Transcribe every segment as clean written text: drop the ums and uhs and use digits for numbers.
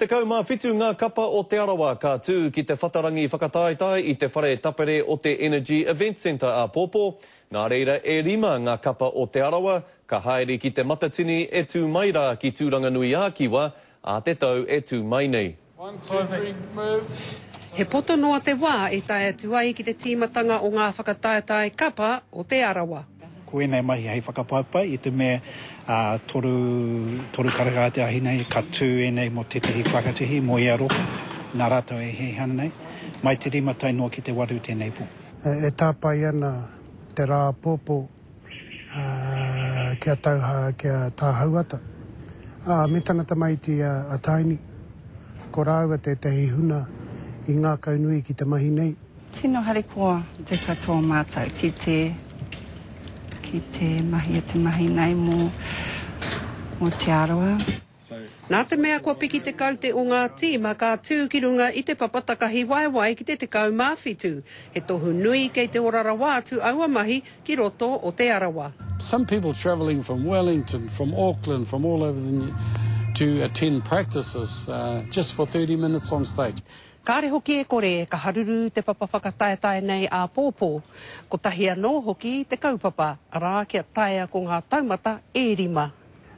17 ngā kapa o Te Arawa ka tū ki te whatarangi whakataetae i te whare tapere o te Energy Event Centre āpōpō. Nā reira e rima ngā kapa o Te Arawa ka haere ki Te Matatini e tū mai rā ki Tūranganui-ā-Kiwa ā te tau e tū mai nei. He poto noa te wā e tae atu ai ki te tīmatanga o ngā whakataetae kapa o Te Arawa. Ko ēnei mahi hei whakapaipai i te mea ā, toru, karaka te ahi nei, ka tū ēnei mō tētehi whakatihi, mō ia rōpū, nā rātou e hiahia ana nei, mai te rima tae noa ki te waru tēnei pō. E tāpae ana te rā pōpō ki a Tauhā, ki a Tā Hauata, ā, me tana tamaiti a Taini. Ko rāua tētehi huna i ngākaunui ki te mahi nei. Tino harikoa te katoa mātou ki te ki te mahi a te mahi nei mō mō Te Arawa. Nā te mea kua piki te kaute o ngā tīma ka tū ki runga i te papa takahi waewae ki te 17, he tohu nui kei te ora rawa atu aua mahi ki roto o Te Arawa. Some people travelling from Wellington, from Auckland, from all over the to attend practices just for 30 minutes on stage. Kāre hoki e kore ka haruru te papa whakataetae nei āpōpō. Kotahi anō hoki te kaupapa, arā kia taea ko ngā taumata e rima.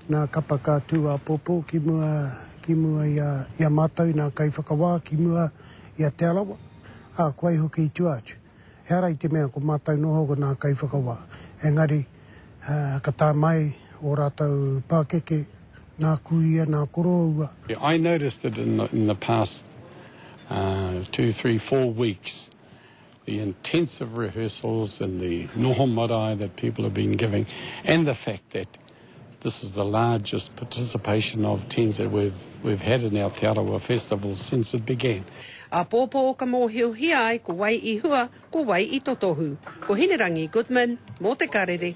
Nā kapa ka tū āpōpō ki mua, ki mua i a, i a mātou, nā kaiwhakawā ki mua i a Te Arawa, ā, ko wai hoki i tua atu. Ehara i te mea ko mātou noho ko nā kaiwhakawā, engari, ka tae mai ō rātou pākeke, nā kuia, nā koroua. I noticed it in the, in the past uh, two, three, four weeks, the intensive rehearsals and the noho marae that people have been giving, and the fact that this is the largest participation of teams that we've, we've had in our Te Arawa Festival since it began. Āpōpō ka mōhiohia ai ko wai i hua, ko wai i totohu. Ko Hinerangi Goodman, mō Te Karere.